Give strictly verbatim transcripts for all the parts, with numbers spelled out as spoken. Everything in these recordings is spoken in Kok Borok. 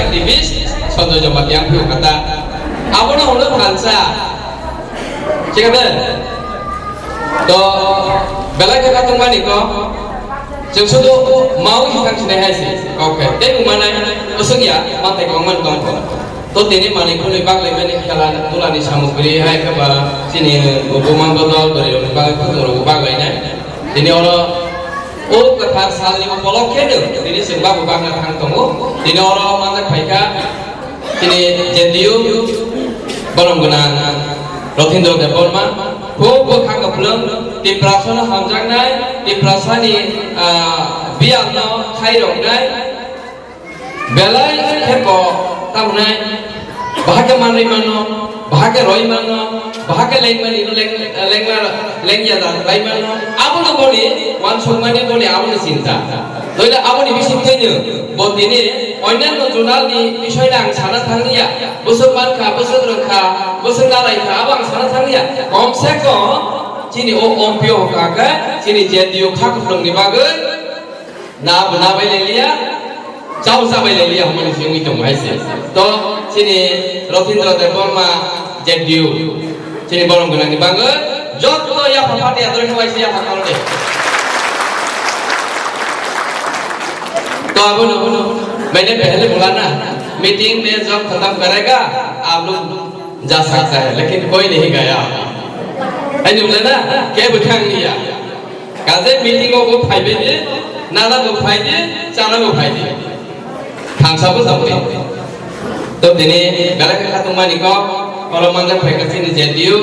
Activist Sanjoy Jamatia ang phiyok kata. Abono hwnwi phalsa. Thik ase? To belai khe khatungmani kok. Chwng sudu maui hithang sinai hai se. Kok khe. Tei wngmanai usuk ya, mantai kwbangmani tongkho. To tini manwi khwnwi baglaimani khela dulani samugri hai khe ba chini buma bodol bwrwi rokni bagwi khutung rokbo baglainai. Tini oro o kwthar salni upolokhe no tini chwng babu bagna thang tongo. Tini oro manjak phaikha chini J D U borom gwnang Rothindra Debbarma. Khub bwkha kwplwng Tiprasano hamjaknai, Tiprasani, ah, biyalno khairoknai. Belai khe bo tamni bahai khe manwi mano, bahai khe roi mano, bahai khe lengmani leng-, lengma-, lengya da lai mano. Abono boni wansukmani boni abono chinta. Toile aboni bising thwino bo tini onnanno zonalni bisoyno ang sana thangya. Bwswk mankha, bwswk rwkha, bwswk nalaikha, abo ang sana thangya. Kom se kom chini o M P O hwnkha khe chini J D U kha kwplwngni bagwi. Na bo na bai le liya, chao cha bai le liya, hwnmani se wngwi tongo hai se. To, chini Rothindra Debbarma, J D U, chini borom gwnangni bagwi, joto yapha phatni adroi khe waisa yapha kalo de. To, abono, मैंने पहले बोला ना, मीटिंग में जब खत्म करेगा, आप लोग जा सकता है, लेकिन कोई नहीं गया। Ani wala na, ke bwkhang niya. Kaje meeting o bo phaibai di, nana bo phai di, chana bo phai di. Thansa bo jabo di. To tini belai khe khatungmani kok, oro manjak phaikha chini J D U,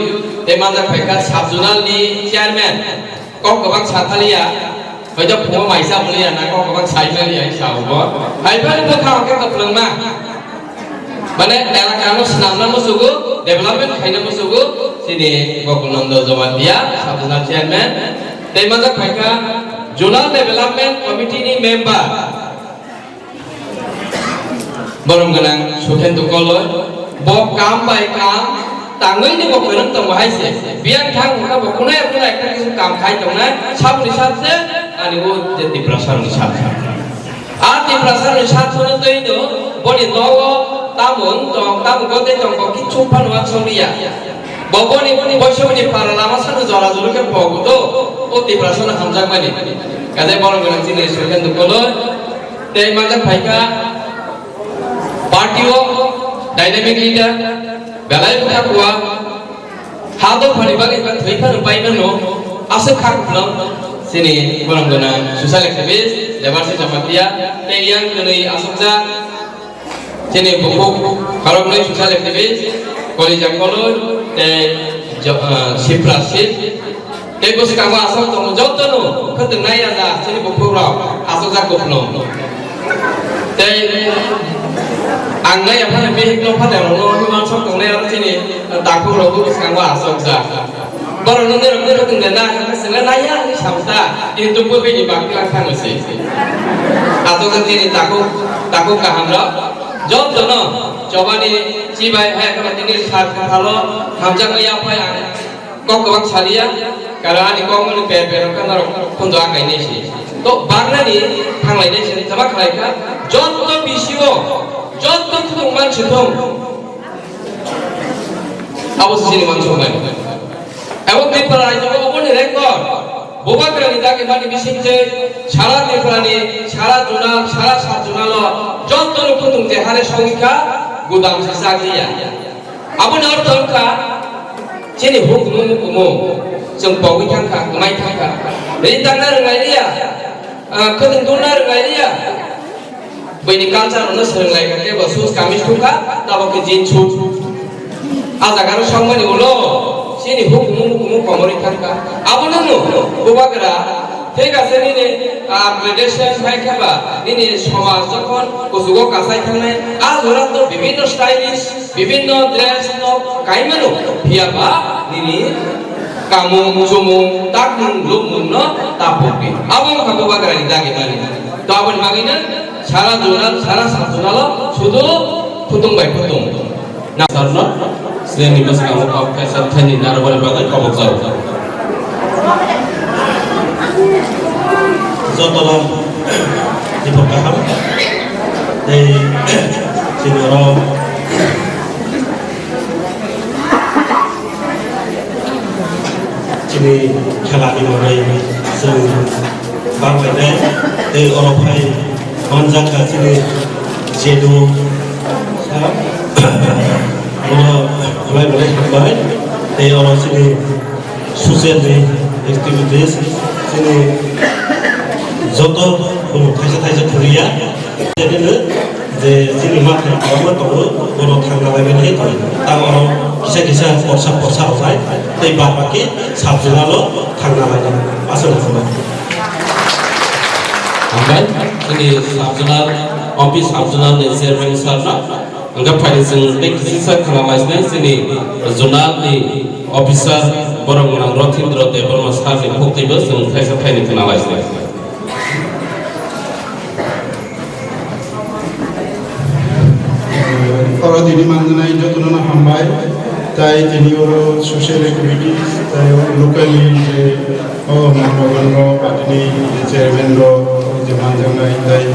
tei manjak phaikha sub zonal ni chairman. Kok kwbang sathaliya, hoito phungo maisa muliya na kok kwbang saimaliya sa bo. Haiphano bwkha hwnkhe kwplwngma. Mane elaka no swnamna musugo, development khaina musugo, chini Gokul Nanda Jamatia, sub zonal chairman, tei manjak phaikha zonal development committee ni member, borom gwnang Sukhendu Koloi, bo kam bai kam tangwi ni bo kwrwng tongo hai se, biyang thang wngkha bo kunai kunai ekta kisu kam khai tongnai, saboni sabse, ani o je Tiprasa ni sabse. A Tiprasa ni sat sono tei no, boni nogo tamo wng tong, tamo gotei tong kok, kichu phano wansok liya. Bo boni, boni boiso boni para lama sano jora juru khe pogu do, o Tiprasa no hamjak mani. Kade borom gwnang chini Sukhendu Koloi, tei manjak phaikha party o dynamic leader, belai bwkha kuwa, ha dophani bagwi ba thwi phano pai mano, aswk kha kwplwng, chini borom gwnang social activist, Debarsi Jamatia, tei yang kwnwi aswkjak, chini bukhuk khoroknwi social activist, Kolija Koloi, tei Jo-, ah, Sipra Sil, tei bwskango aswk tongo, jotono khwtwngnai ya da, chini bukhukrok aswkjak kwplwng. Tei ang nai aphano bihikno phatarokno himang sok tongnai aro chini takhukrokbo bwskango asokjak. Borokno norok norok wngkha na, swngna naiya hinwi samsa, tini tubui bini bakti lang thangwi se. Asokjak chini takhuk, takhuk kahamrok jotono chobani chibai hai khama tini sar kwthalo hamjakma yaphai ang. Kok kwbang saliya, karon ani kokmani per per wngkha norok khunju akainai se. To baknani thanglainai se, kwbang khlaikha, joto bisio, joto khutungma se thung. Abo se chini wansukmani. Abo Tripura rajyo oboni record, Bubagrani dagi mani bisingtwi, sara Tripurani, sara Junal, sara sat Junalo, joto no khutung je hare songikha, gudam se chakliya. Aboni ortho wngkha, chini hukumu mukumu chwng pogwi thangkha, kwmai thangkha. Ri tangna rwnglai liya, ah, khwtwng dulna rwnglai liya. Buini culture no swrwnglai kha, kebo shoes kamis thukha, tabok khe jeans suit. A jaga no songmani ulo, chini hukumu mukumu komorwi thangkha. Abono no, bubagra, thik ase nini, ah, upgradation hai khe ba, nini somaj jokhon kuchugo kasai thangnai, a jora to bibhinno stylish, Bibhinno dress no kaimano, phiya ba nini kamung chumung takmung lubmung no tapukdi. Abo wngkha bubagrani dagi mani. To aboni bagwi no sara Junal, sara sat Junalo sudu khutung bai khutung. Na sarno, sini bwskango kok kaisa thani narwkmani bagwi kobok jago. Jotono Dipak kaham. Tei Tini oro chini khela ni manwi chwng banglainai tei oro phai manjakha chini jedu oro belai belai hambai tei oro chini social ni activities chini joto khulum thaisa thaisa thuriya. Tebeno je chini mathai kwbangma tongo, bono thangna laimani hai tongo. Tamo oro kisa kisa porsa porsa rwknai tei bad baki sub zonal o thangna lainai. Aswk hambai. Hambai, chini sub zonal, ompi sub zonal ni chairman sir no. Hwnkhe phaidi chwng tei kisa khwna laisinai chini zonal ni officer borok gwnang Rothindra Debbarma sir ni khuk twibo chwng thaisa thaini khwna laisinai. Oro tini manjanai jotono no hambai, tai tini oro social activities, tai oro locally je, o, Mohan Bagan rok, party ni chairman rok, je manjaknai, tai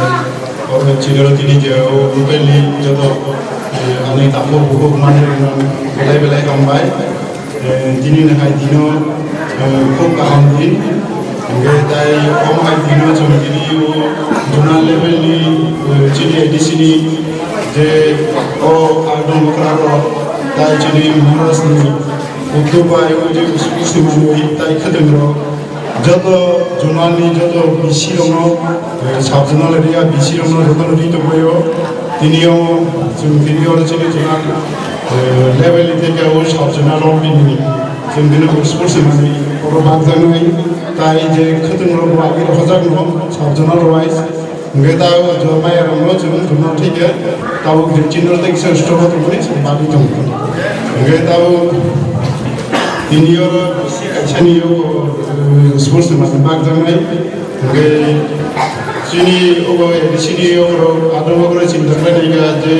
oro chini oro tini je, o, locally joto, eh, ani takhuk bukhuk manwi rok no belai belai hambai. Eh, tini ni hai dino, eh, khub kaham din. Hingke tai omo hai dino chwng tini o zonal level ni, eh, chini A D C ni je o Aldong Bokra rok tai chini Maharaj ni uddog bai o je sports ni manwi tai khwtwng rok joto zonal ni joto B C rok no, eh, sub zonal area B C rok no joto no ri tongbai o. Tini o chwng tini o chini zonal eh, level ni theke o sub zonal rok bini chwng bini bo sports ni manwi oro bakjaknai tai je khwtwng rok bo agee rohorjak no sub zonal wise. Hingke ta o jo maya rok no chwng zonal theke tabuk je chini rok tei kisa strong tongmani chwng badi tongo. Hingke tabuk tini oro kaisa ni o, eh, sports ni manwi bakjaknai. Hingke chini obo A D C ni oborok adong oborok chinta khlainai kha je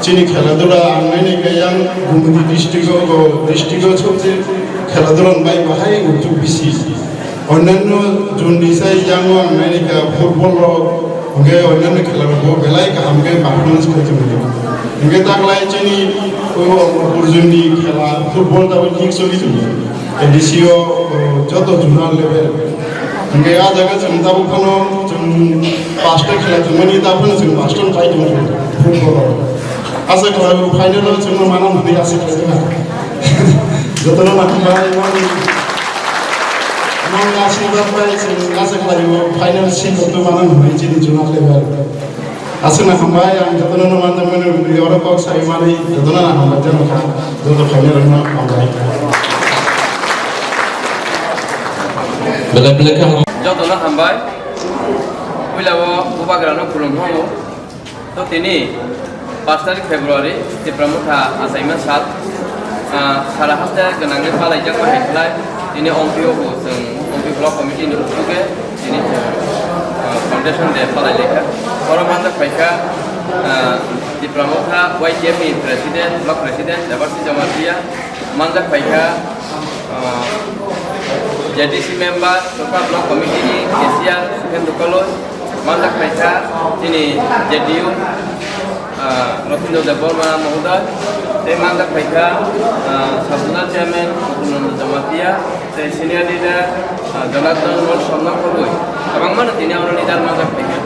chini khela dula ang nainai kha yang Gumti district o, obo district o sobse khela dula ni bai bahai uddog bisi. Onyanno zone ni sai yang o ang nainai kha football rok, hingke onyanno khela rok bo belai kaham khe performance khlai tongmani. Hingke taklai chini obo Amarpur zone ni khela football tabuk thik soli tongmani. A D C o, o, joto zonal level. Hingke a jaga chwng tabuk phano chwng pasta khela tongmani, tabuk phano chwng pasta pai tong football o. Asa khlaio final o chwngno mana hwnwi asa khlaio. Jotono nakhumbai, mani, mani asirwad bai chwng asa khlaio final seat o tongmana hwnwi chini zonal level. Aswkno hambai, ang jotono no manjakmani, oro kok sai mani, jotono no hambai, jotono kha, joto phainairokno hambai. Belai belai kha ham- Jotono hambai. Puila o Bubagrano khulum hamu. To tini pash tarik February, Tipra Motha achaima sal. Ah, sara haste gwnangwi palaijakma hai khlai, tini ompi o bo chwng ompi block committee ni usuge tini chwng, ah, foundation day palai laikha. Oro manjak phaikha, ah, Tipra Motha Y T F ni president, block president, Debarshi Jamatia, manjak phaikha, ah, Z D C member, Chopra block committee ni cashier, Sukhen Dukaloi, manjak phaikha chini Z D U, ah, Rotindra Debbarma mohoday, tei manjak phaikha, ah, sub zonal chairman Mukunanda Jamatia, tei senior leader, ah, Janardan Lal Somna Khogoi. Kwbangmano tini oro leader manjak phaikha.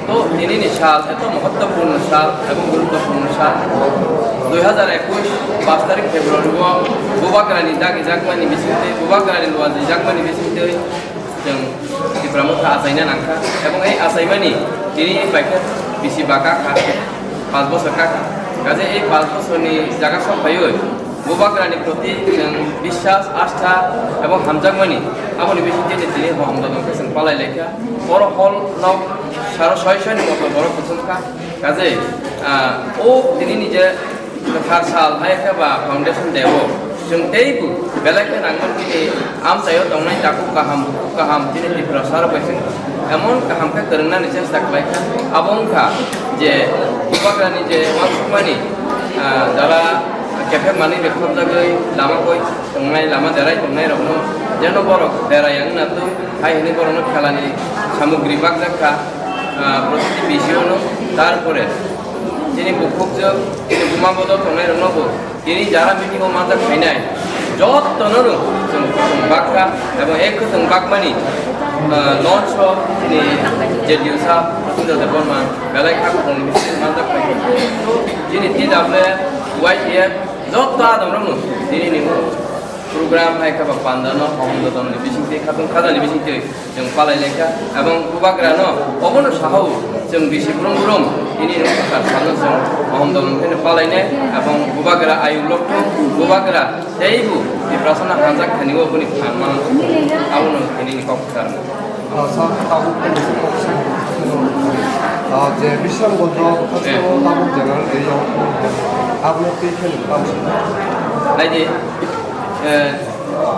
To tini ni sal eto mohottopurno sal ebong guruttopurno sal. Dui hazar ekush pash tarik February o Bubagrani dagijakmani bisingtwi, Bubagrani luajijakmani bisingtwi chwng Tipra Motha achaina nangkha, ebong ei achaimani tini paikha bisi ba kakha, panch bochor kakha. Kaje ei panch bochorni jaga sok phaiwi Bubagrani proti chwng biswas, astha ebong hamjakmani, aboni bisingtwi tini hom dodon khe chwng palai laikha. Oro hall nok saro soisoni moto borok kuchumkha. Kaje, ah, o tini nije Kwthar sal hai khe ba foundation day o chwng teibo belai khe nangmani bini amchaio tongnai takhuk kaham, kaham chini Tiprasa rok bai chwng emon kaham khe kwrwngnani chesta khlai kha. Abo wng kha je Bubagrani je uansukmani, ah, jara kephek manwi rwkhorjagwi lama koi tongnai, lama derai tongnai rokno jeno borok derai wngna twi hai hwnwi borokno khelani samugri bakjak kha, ah, protiti B C O no, tarpore Chini bukhukjwk, chini buma bodol tongnairokno bo tini jara meeting o manjak phainai jottono no chwng khwtwng bakha, abo e khwtwng bakmani, ah, launch o chini J D U sa Prafulla Debbarma belai kha khwtwng ni bising manjak phaikha. Chini T W F, Y T F jotto adamrokno tini ni program hai kha ba panda no Mohom Dodon ni bising twi, khatong khaja ni bising twi. Chwng palai lai kha, ebong bubagra no obono sahao chwng bisi brum brum ini nokha salno chwng Mohom Dodon khe palai nai, ebong bubagra ayuk lokthung, bubagra teibo Tiprasano hanjak thani o boni phan man abono ini ni kok kwthar. Ah, sir, tabuk tei bisi kok sir. Ah, je Bishramganj o Eh. Tabuk general area o abono twi khe nang tamo sir. Nai di, eh,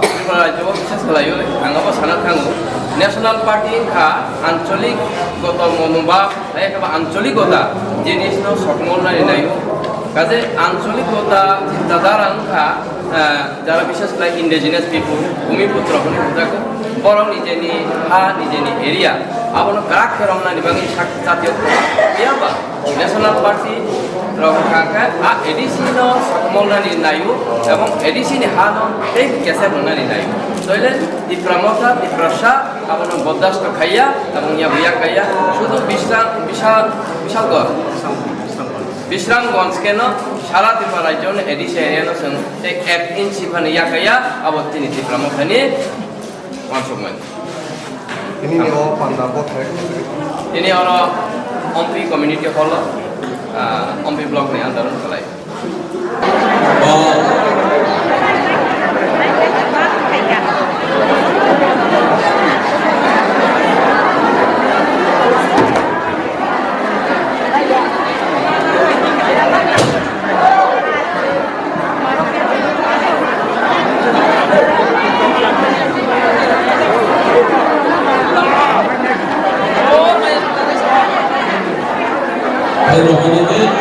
Tripura rajyo o bises khlaiwi ang abo sana thango, National Party wngkha ancholik goto monobhab, hai khe ba ancholik gota jinisno sokomornani naio. Kaje ancholik gota chintadara wngkha, eh, jara bises khlai indigenous people, bhumiputro hwnwi hwnjago, borok nijeni ha, nijeni area, abono kwrak khe romnani bagwi sak jatiyo phiya ba? National Party rok wngkha khe a A D C no sokomornani naio ebong A D C ni ha no tei kesep rwnani naio. Toile Tipra Motha, Tiprasa abono bordasto khaiya ebong ya buya khaiya. Sudu Bisra-, Bisal, Bisalganj, Bisramganj khe no sara Tripura rajyo ni A D C area no chwng tei ek inch phano ya khaiya, abo chini Tipra Motha ni uansukmani. Ini ni o panda bo thai. Ini oro Ompi Community Hall, ah, Ompi Block ni under o khlai. Hai rohani tei